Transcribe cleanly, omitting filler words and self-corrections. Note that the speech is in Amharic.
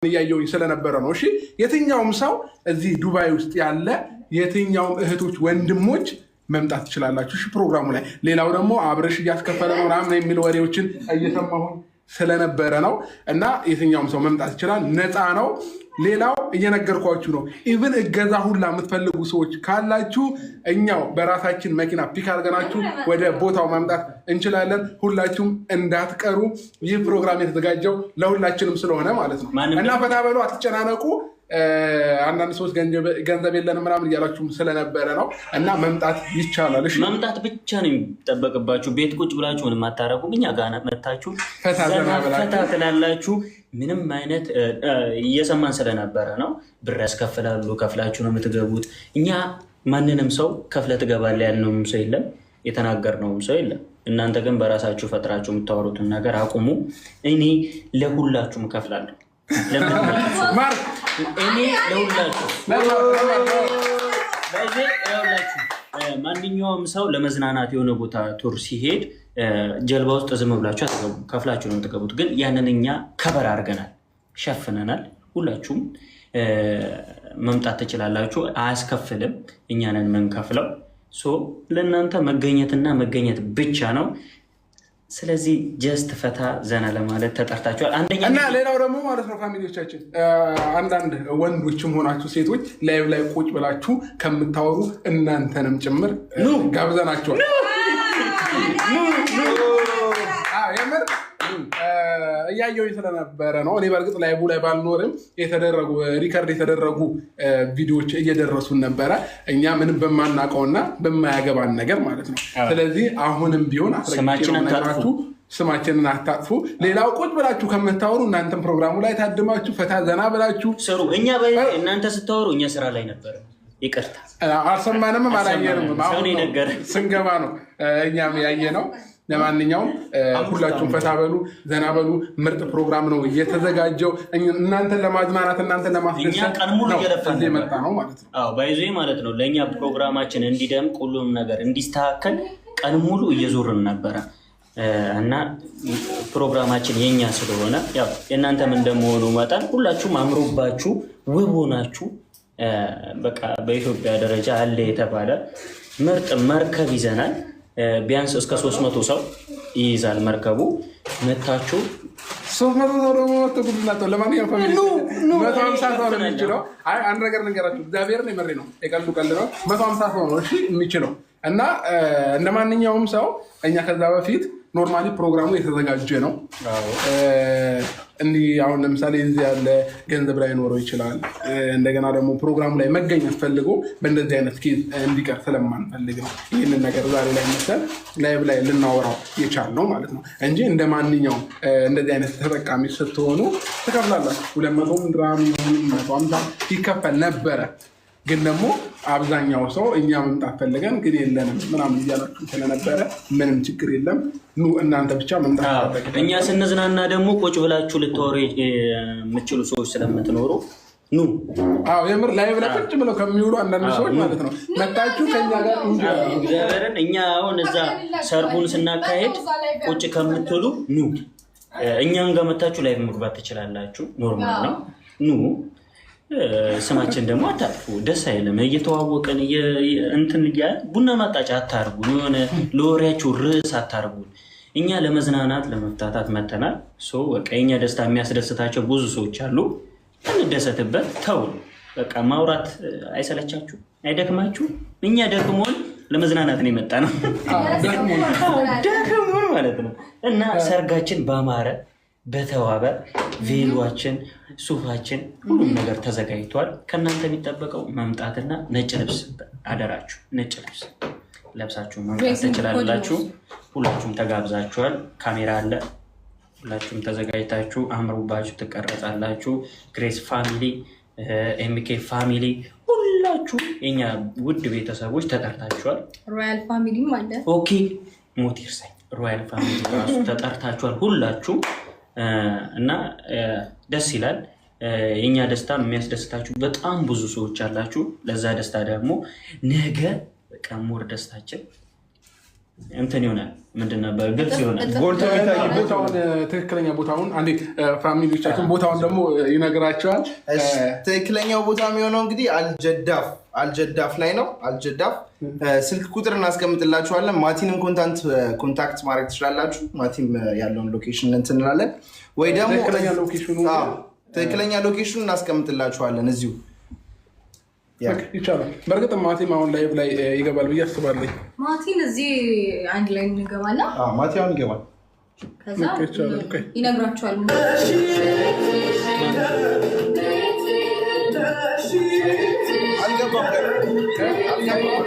እያየሁኝ ስለነበረ ነው። እሺ፣ የትኛውም ሰው እዚህ ዱባይ ውስጥ ያለ የትኛውም እህቶች ወንድሞች መምጣት ትችላላችሁ። እሺ፣ ፕሮግራሙ ላይ። ሌላው ደግሞ አብረሽ እያስከፈለ ነው ምናምን የሚል ወሬዎችን እየሰማሁኝ ስለነበረ ነው። እና የትኛውም ሰው መምጣት ይችላል፣ ነፃ ነው። ሌላው እየነገርኳችሁ ነው። Even እገዛ ሁላ የምትፈልጉ ሰዎች ካላችሁ እኛው በራሳችን መኪና pick አድርገናችሁ ወደ ቦታው ማምጣት እንችላለን። ሁላችሁም እንዳትቀሩ። ይህ ፕሮግራም የተዘጋጀው ለሁላችንም ስለሆነ ማለት ነው። እና ፈታ በሉ፣ አትጨናነቁ። አንዳንድ ሰዎች ገንዘብ የለንም ምናምን እያላችሁም ስለነበረ ነው። እና መምጣት ይቻላል። እሺ። መምጣት ብቻ ነው የሚጠበቅባችሁ። ቤት ቁጭ ብላችሁ ምንም አታረጉም። እኛ ጋር መታችሁ ፈታ ዘና ፈታ ትላላችሁ። ምንም አይነት እየሰማን ስለነበረ ነው። ብር ያስከፍላሉ፣ ከፍላችሁ ነው የምትገቡት። እኛ ማንንም ሰው ከፍለህ ትገባለህ ያልነውም ሰው የለም፣ የተናገርነውም ሰው የለም። እናንተ ግን በራሳችሁ ፈጥራችሁ የምታወሩትን ነገር አቁሙ። እኔ ለሁላችሁም እከፍላለሁ። እኔ ለሁላችሁ፣ ማንኛውም ሰው ለመዝናናት የሆነ ቦታ tour ሲሄድ ጀልባ ውስጥ ዝም ብላችሁ አትገቡ፣ ከፍላችሁ ነው የምትገቡት። ግን ያንን እኛ cover አድርገናል፣ ሸፍነናል። ሁላችሁም መምጣት ትችላላችሁ፣ አያስከፍልም። እኛንን ምንከፍለው ለእናንተ መገኘትና መገኘት ብቻ ነው። ስለዚህ just ፈታ ዘና ለማለት ተጠርታችኋል። አንደኛ እና ሌላው ደግሞ ማለት ነው family ዎቻችን፣ አንዳንድ ወንዶችም ሆናችሁ ሴቶች live ላይ ቁጭ ብላችሁ ከምታወሩ እናንተንም ጭምር ጋብዘናችኋል። የምር እያየሁኝ ስለነበረ ነው። እኔ በእርግጥ live ላይ ባልኖርም የተደረጉ record የተደረጉ ቪዲዮዎች እየደረሱን ነበረ። እኛ ምንም በማናውቀውና በማያገባን ነገር ማለት ነው። ስለዚህ አሁንም ቢሆን ስማችንን ስማችንን አታጥፉ። ሌላው ቁጭ ብላችሁ ከምታወሩ እናንተም ፕሮግራሙ ላይ ታድማችሁ ፈታ ዘና ብላችሁ ስሩ። እኛ እናንተ ስታወሩ እኛ ስራ ላይ ነበር። ይቅርታ። አልሰማንም፣ አላየንም። አሁን ስንገባ ነው እኛም ያየ ነው። ለማንኛውም ሁላችሁም ፈታ በሉ፣ ዘና በሉ። ምርጥ ፕሮግራም ነው እየተዘጋጀው። እናንተን ለማዝናናት፣ እናንተን ለማስደሰት የመጣ ነው ማለት ነው። By the way ማለት ነው። ለእኛ ፕሮግራማችን እንዲደምቅ፣ ሁሉም ነገር እንዲስተካከል ቀን ሙሉ እየዞርን ነበረ። እና ፕሮግራማችን የኛ ስለሆነ፣ ያው የእናንተም እንደመሆኑ መጠን ሁላችሁም አምሮባችሁ ውብ ሆናችሁ፣ በቃ በኢትዮጵያ ደረጃ አለ የተባለ ምርጥ መርከብ ይዘናል። ቢያንስ እስከ 300 ሰው ይይዛል መርከቡ። መታችሁ 300 ሰው ደግሞ መቶ ጉድ። ለማንኛውም family 150 ሰው ነው የሚችለው። አይ፣ አንድ ነገር ልንገራችሁ፣ እግዚአብሔርን የምሬ ነው፣ የቀልዱ ቀልድ ነው። 150 ሰው ነው እሺ የሚችለው። እና እንደ ማንኛውም ሰው እኛ ከዛ በፊት normally ፕሮግራሙ የተዘጋጀ ነው። እንዲህ አሁን ለምሳሌ እዚህ ያለ ገንዘብ ላይ ኖረው ይችላል። እንደገና ደግሞ ፕሮግራሙ ላይ መገኘት ፈልጎ በእንደዚህ አይነት case እንዲቀር ስለማንፈልግ ነው ይህንን ነገር ዛሬ ላይ መሰል live ላይ ልናወራው የቻልነው ማለት ነው እንጂ እንደ ማንኛውም እንደዚህ አይነት ተጠቃሚ ስትሆኑ ትከፍላላችሁ። 200 ድራም 150 ይከፈል ነበረ። ግን ደግሞ አብዛኛው ሰው እኛ መምጣት ፈልገን ግን የለንም ምናምን እያላችሁ ስለነበረ ምንም ችግር የለም። ኑ፣ እናንተ ብቻ መምጣት። እኛ ስንዝናና ደግሞ ቁጭ ብላችሁ ልታወሩ የምችሉ ሰዎች ስለምትኖሩ ኑ። አዎ፣ የምር live ላይ ቁጭ ብለው ከሚውሉ አንዳንድ ሰዎች ማለት ነው መጣችሁ ከኛ ጋር። እግዚአብሔርን እኛ አሁን እዛ ሰርጉን ስናካሄድ ቁጭ ከምትሉ ኑ፣ እኛን ጋር መታችሁ live መግባት ትችላላችሁ። Normal ነው። ኑ፣ ስማችን ደግሞ አታጥፉ። ደስ አይልም። እየተዋወቀን እንትን ቡና ማጣጫ አታርጉን። የሆነ ለወሬያችሁ ርዕስ አታርጉን። እኛ ለመዝናናት ለመፍታታት መተናል። በቃ የኛ ደስታ የሚያስደስታቸው ብዙ ሰዎች አሉ። እንደሰትበት። ተው በቃ፣ ማውራት አይሰለቻችሁ? አይደክማችሁ? እኛ ደክሞን ለመዝናናት ነው የመጣ ነው። ደክሞን ማለት ነው። እና ሰርጋችን ባማረ በተዋበ ቬሏችን፣ ሱፋችን፣ ሁሉም ነገር ተዘጋጅቷል። ከእናንተ የሚጠበቀው መምጣትና ነጭ ልብስ አደራችሁ፣ ነጭ ልብስ ለብሳችሁ መምጣት ትችላላችሁ። ሁላችሁም ተጋብዛችኋል። ካሜራ አለ። ሁላችሁም ተዘጋጅታችሁ አምሮባችሁ ትቀረጻላችሁ። Grace family፣ MK family፣ ሁላችሁ የኛ ውድ ቤተሰቦች ተጠርታችኋል። Royal family ም አለ። Okay፣ ሞት ይርሳኝ። Royal family ራሱ ተጠርታችኋል ሁላችሁም እና ደስ ይላል። የእኛ ደስታ የሚያስደስታችሁ በጣም ብዙ ሰዎች አላችሁ። ለዛ ደስታ ደግሞ ነገ በቃ more ደስታችን እንትን ይሆናል። ምንድን ነበር ግልጽ ይሆናል። ጎልቶ የሚታይበት ቦታውን፣ ትክክለኛ ቦታውን አንዴ family ዎቻችን ቦታውን ደግሞ ይነግራቸዋል። እሺ፣ ትክክለኛው ቦታ የሚሆነው እንግዲህ አልጀዳፍ፣ አልጀዳፍ ላይ ነው። አልጀዳፍ ስልክ ቁጥር እናስቀምጥላችኋለን። ማቲንም contact ማድረግ ትችላላችሁ። ማቲም ያለውን location እንትን እንላለን ወይ ደግሞ ትክክለኛ location ኑ አዎ፣ ትክክለኛ location ኑ እናስቀምጥላችኋለን እዚሁ yeah። ይቻላል። በእርግጥ ማቲም አሁን live ላይ ይገባል ብዬ አስባለኝ። ማቲን እዚህ አንድ ላይ እንገባና አዎ፣ ማቲ አሁን ይገባል። ከዛ ይቻላል። Okay። ይነግራቸዋል። አልገባም፣ አልገባም።